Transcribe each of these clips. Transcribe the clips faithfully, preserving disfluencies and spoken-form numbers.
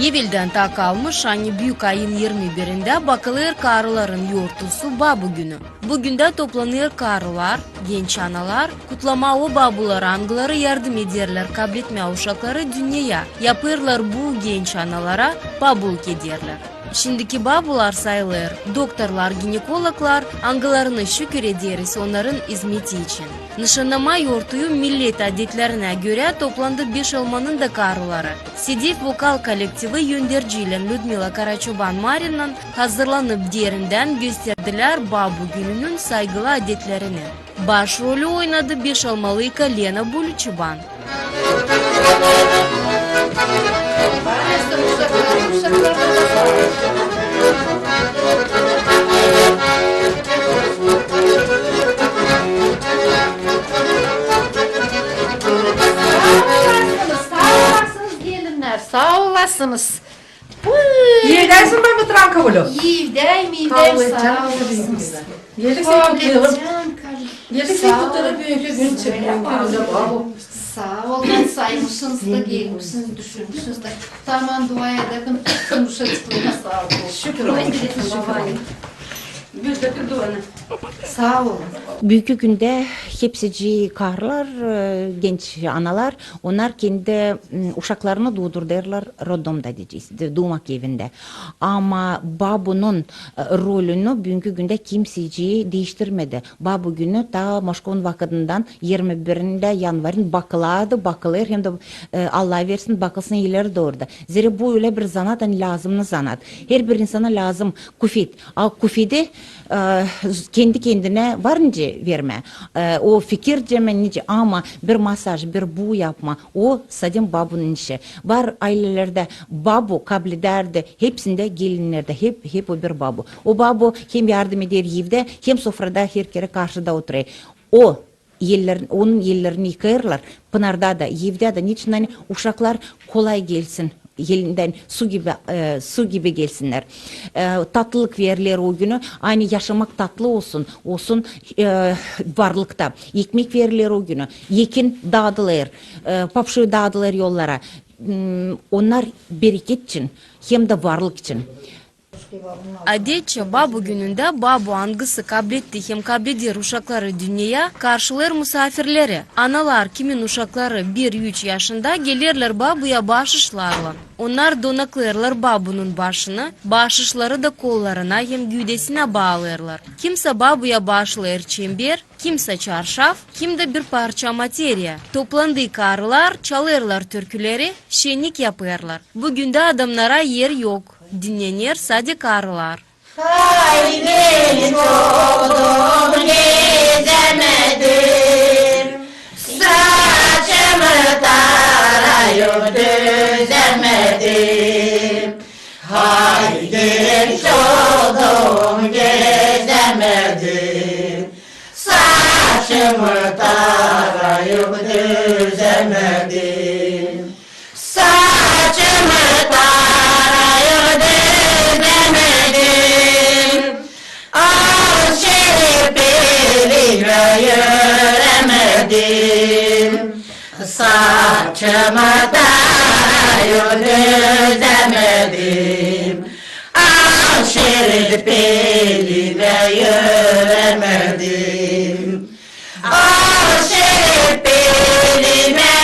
Eveldän taa kalmış, ani büük ayın irmi birindä bakılêr karıların yortusu Babu günü. Bu gündä toplanêr karılar, genç analar, kutlamaa o babuları, angıları yardım ederlär kabletmää uşakları dünneyä, yapêrlar bu genç analara babuuluk ederlär. Şindiki babular sayılêr doktorlar, ginekologlar, angılarına şükür ederiz onnarın izmeti için. Nışannamaa yortuyu millet adetlerinä görä toplandı Beşalmanın da karıları. Sedev vokal kollektivi önderciilän Lüdmila Karaçoban-Marinan hazırlanıp derindän gösterdilär Babu gününün saygılı adetlerini. Başrolü oynadı beşalmalıyka Lena Buliçoban. Saa olasınız, saa olasınız, gelinnär, saa olasınız. Evdäsin mi, Matranka Bulyo? Evdäyim, evdäyim, saa olasınız. Geldik seni kutlayalım. Geldik seni kutlayalım, büünkü gün için, büünkü gündä babu. Saa olun, saymışsınız da, gelmişsiniz, düşünmüşsünüz da. Taman dua edäbim, bütün uşacıklarıma saa olun. Şükür olsun. Saa olun. Büünkü gündä hepsicii karılar, e, genç analar, onnar kendi, m, uşaklarını duudurêrlar roddomda, deyecez, de-, duumak evindä. Ama babunun, e, rolünü büünkü gündä kimsecii diiştirmedi. Babu günü taa Moşkovun vakıdından irmi birindä yanvarın bakılardı, bakılêr, hem dä, e, Allah versin, bakılsın ileri dooru da. Zerä bu ölä bir zanaat, ani lääzımnı zanaat. Herbir insana lääzım kufet. A kufeti, e, kendi-kendinä var nicä vermää. E, o fikir demää nicä, ama bir masaj, bir bu yapmaa, o sade babunun işi. Var aylelerdä babu kabledärdi, hepsindä gelinnerdä, hep, hep o bir babu. O babu hem yardım eder evdä, hem sofrada her kerä karşıda oturêr. O ellerin-, onun ellerini yıkêêrlar, pınarda da, evdä dä, neçin ani uşaklar kolay gelsin, elindän su gibi, e, su gibi gelsinnär. E, tatlılık veriler o günü, ani yaşamak tatlı olsun, olsun, e, varlıkta. Ekmek veriler o günü, ekin daadılêr, e, papşıı daadılêr yollara. M, onnar bereket için, hem dä varlık için. Adetçä, babu günündä babu, angısı kabletti hem kableder uşakları dünneyä, karşılêêr musaafirleri. Analar, kimin uşakları bir-üç yaşında, gelerlär babuya baaşışlarlan. Onnar donaklêêrlar babunun başını, baaşışları da kollarına hem güüdesinä baalêêrlar. Kimsä babuya baaşlêêr çember, kimsä çarşaf, kim dä bir parça materiya. Toplandıı karılar çalêrlar türküleri, şennik yapêrlar. Bu gündä adamnara er yok. Dinnener sade karılar. Hay, genç oldum, gezemedim, saçımı tarayıp düzemedim. Hay, genç oldum, gezemedim, saçımı tarayıp düzemedim. Saçımı tarayıp düzemedim, al şerip elimä yöremedim. Saçımı tarayıp düzemedim, al şerip elimä yöremedim. Al şerip elimä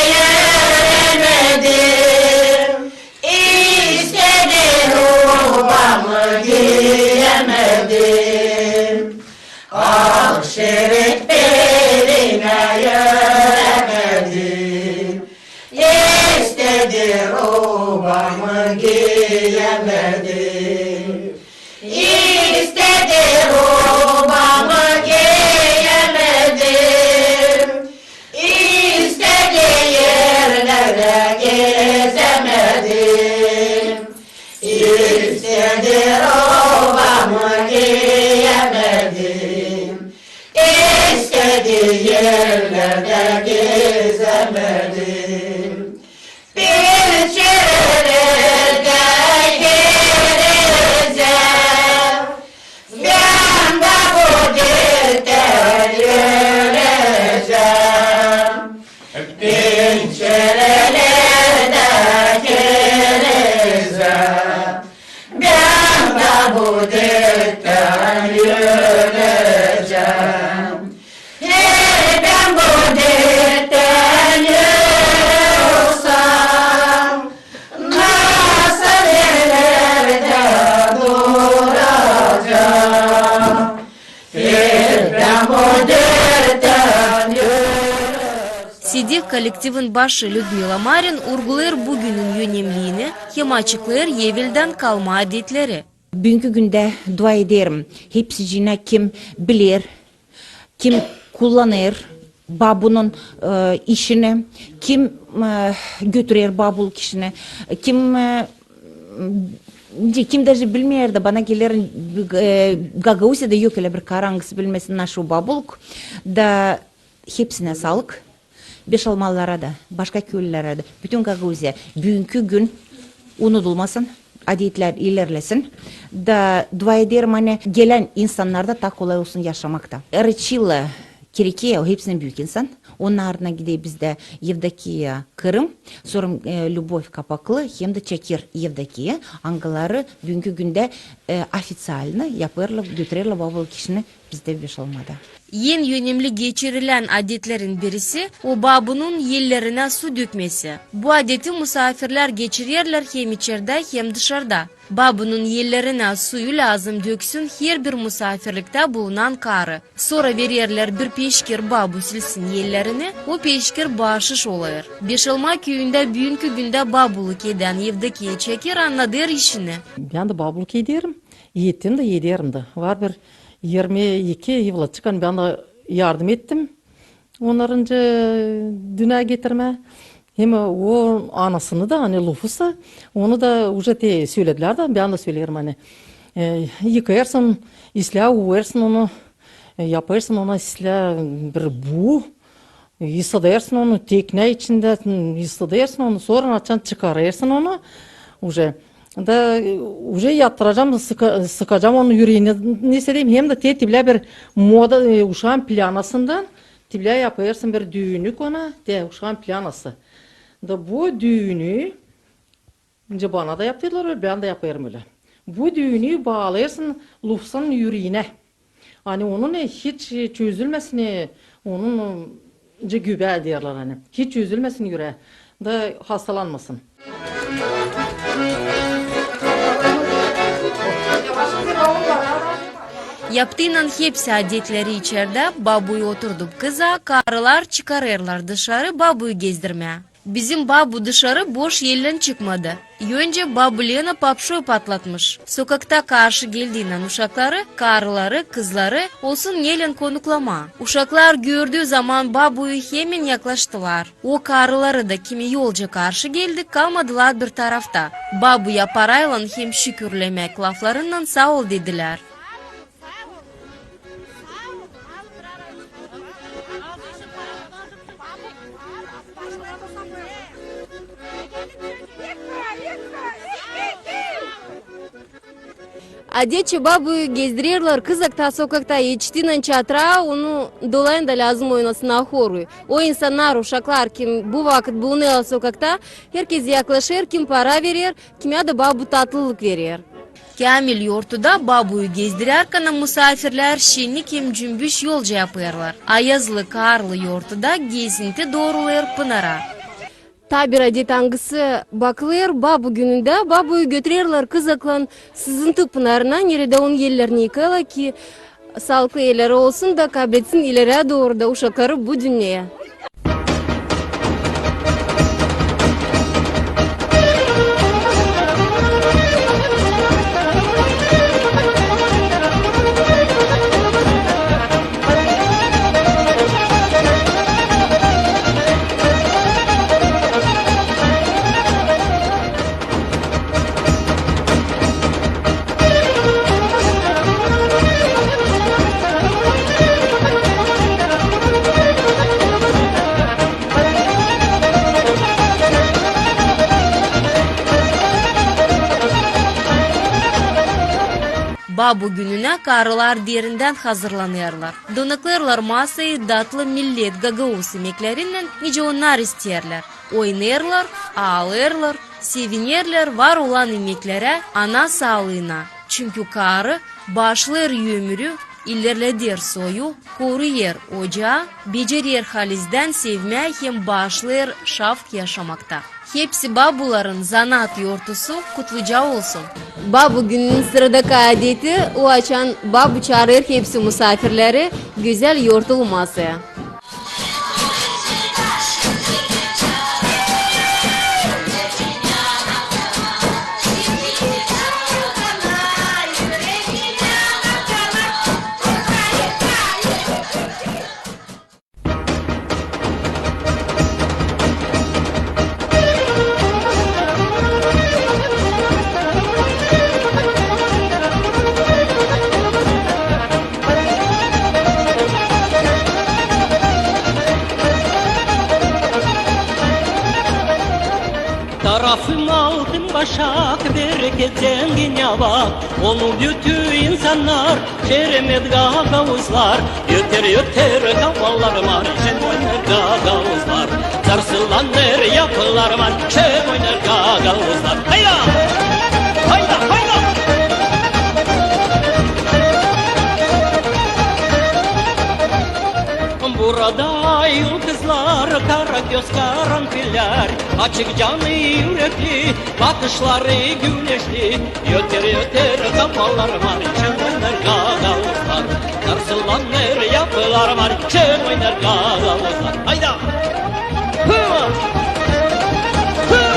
yöremedim, istedi rubamı giyemedim. Al şerip elimä yöremedim, istedi rubamı giyemedim. İstedi rubamı giyemedim, istedi erlerdä gezemedim. İstedi rubamı giyemedim, istedi erlerdä gezemedim. Pençerelerdä gelecäm, bän dä bu derttä ölecäm. Pençerelerdä gelecäm. Kollektivin başı Lüdmila Marin urgulêêr bu günün önemliini hem açıklêêr eveldän kalma adetleri. Büünkü gündä dua ederim hepsiciinä, kim biler, kim kullanêr babunun, e, işini, kim, e, götürer babuluk işini, kim, e, kim daje bilmeer dä, bana geler, e, Gagauziyada yok ölä bir karı, angısı bilmesin, naşo babuluk. Da hepsinä saalık. Beşalmalılara da, başka küülerä dä, bütün Gagauziya büünkü gün unudulmasın, adetlär ilerlesin. Da dua ederim, ani gelän insannara da taa kolay olsun yaşamakta. Reçilla Kerekeya, o hepsindän büük insan. Onun ardına gider bizdä Yevdokiya Kırım, sora, e, Lübov Kapaklı hem dä Çakir Yevdokiya, angıları büünkü gündä, e, ofiţialno yapêrlar, götürerlär babuluk işini bizdä Beşalmada. En önemli geçirilän adetlerin birisi, o babunun ellerinä su dökmesi. Bu adeti musaafirlär geçirerlär hem içerdä, hem dışarda. Babunun ellerinä suyu lääzım döksün herbir musaafirliktä bulunan karı. Sora vererlär bir peşkir babu silsin ellerini, o peşkir baaşış olêr. Beşalma küüyündä büünkü gündä babuluk edän Yevdokiya Çakir annadêr işini. Bän dä babuluk ederim. Ettim dä, ederim dä. Var bir irmi iki yıla çıkan bän dä yardım ettim onnarınca dünä getirmää. Hem o anasını da, ani Lufusa, onu da uje te söledilär dä, bän dä söleerim, ani, e, yıkêrsın, islää uvêrsın onu, e, yapêrsın ona islää bir bu, Isıdêrsın onu teknä içindä, ısıdêrsın onu, sora açan çıkarêrsın onu uje. Da, e, uje yatıracam, sıka-, sıkacam onun üreenä, neysä deyim, hem dä te tiblä bir moda, e, uşaan plânasından tiblä yapêrsın bir düünük ona, te uşaan plânası. Da bu düünü Nicä bana da yaptıylar ölä, bän dä yapêrım ölä. Bu düünü baalêêrsın Lufusanın üreenä. Ani onun, e, hiç, e, çözülmesin, e, onun, e, nicä gübä deerlär, ani. Hiç çözülmesin ürää. Da hastalanmasın. Yaptıynan hepsi adetleri içerdä, babuyu oturdup kıza, karılar çıkarêrlar dışarı babuyu gezdirmää. Bizim babu dışarı boş ellän çıkmadı. Öncä babu Lena papşoy patlatmış. Sokakta karşı geldiynän uşakları, karıları, kızları olsun nelän konuklamaa. Uşaklar gördüü zaman babuyu hemen yaklaştılar. O karıları da, kimi yolca karşı geldi, kalmadılar bir tarafta. Babuya paraylan hem şükürlemäk laflarınnan saa ol dedilär. Adetçä babuyu gezdirerlär kızakta sokakta, etiştiynän çatıra, onu dolayın da lääzım oynasın ahoruyu. O insannar, uşaklar, kim bu vakıt bulunêrlar sokakta, herkez yaklaşêr, kim para verer, kimyä dä babu tatlılık verer. Käämil yortuda babuyu gezdirärkän musaafirlär şennik hem cümbüş yolca yapêrlar. Ayazlı, karlı yortuda gezinti doorulêêr pınara. Taa bir adet, angısı bakılêr babu günündä, babuyu götürerlär kızaklan sızıntı pınarına, neredä onun ellerini yıkêêrlar, ki saalıklı elleri olsun da kabletsin ileriyä dooru da uşakları bu dünneyi. Babu gününä karılar derindän hazırlanêrlar. Donaklarlar masayı datlı millet gagauz imeklerinnän, nicä onnar isteerlär. Oynêêrlar, aalêêrlar, sevinerlär var olan imeklerä, ana saalıına. Çünkü karı baaşlêêr ömürü, ilerleder soyu, koruyêr ocaa, becerer halizdän sevmää hem baaşlêêr şavk yaşamakta. Hepsi babuların zanaat yortusu kutluca olsun. Babu gününün sıradakı adeti, o açan babu çaarêr hepsi musaafirleri gözäl yortulu masaya. Tarafım altın başak, bereket, zengin yabak, onu bütün insannar, şeremet gagauzlar. Öter, öter kafalar, marşen oynar gagauzlar. Sarsılannar yapılar, marşen oynar gagauzlar. Hayda! Hayda, hayda! Burada yıldızlar, kara göz, karanfiller, açık canlı, yürekli, bakışları güneşli. Öter, öter kafalar, marşen oynar gagauzlar. Sarsılannar yapılar, marşen oynar gagauzlar. Hayda! Hıva! Hıva!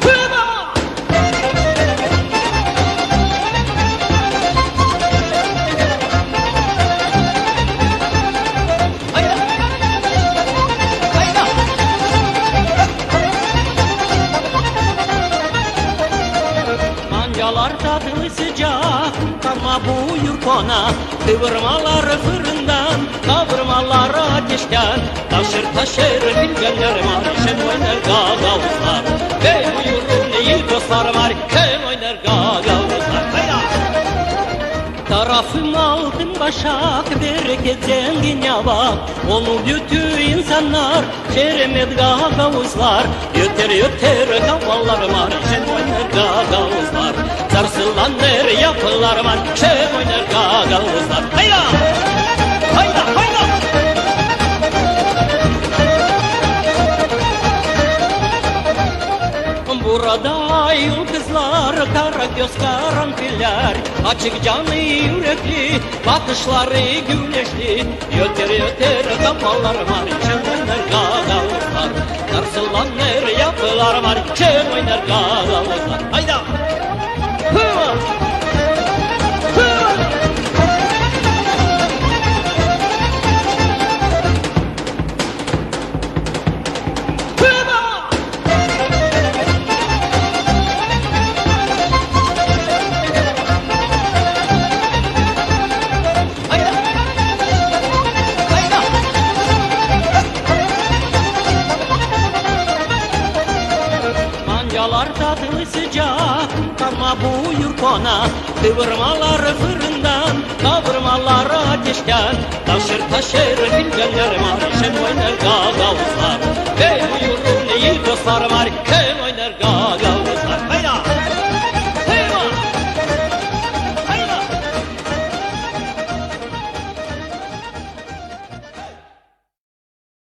Hıva! Hayda! Hayda! Mancalar tatlı, sıcak, ama buyur kona. Kıvırmalar fırından, kavurmalar ateştän. Taşır, taşır fincannar, marşen oynar gagauzlar. Hey, buyurun, ii dostlar, marşen oynar gagauzlar. Hayda! Tarafım altın başak, bereket, zengin yabak, onu bütün insannar, şeremet gagauzlar. Öter, öter kafalar, marşen oynar gagauzlar. Sarsılannar yapılar, marşen oynar gagauzlar. Hayda! Hayda, hayda! Burada yıldızlar, kara göz, karanfiller, açık canlı, yürekli, bakışları güneşli. Öter, öter kafalar, marşen oynar gagauzlar. Sarsılannar yapılar, marşen oynar gagauzlar. Hayda! Hıva! Hıva! Hıva! Hayda! Hayda! Mancalar tatlı, sıcak, ama buyur kona. Kıvırmalar fırından, kavurmalar ateştän. Taşır, taşır fincannar, marşen oynar gagauzlar. Hey, buyurun, ii dostlar, marşen oynar gagauzlar.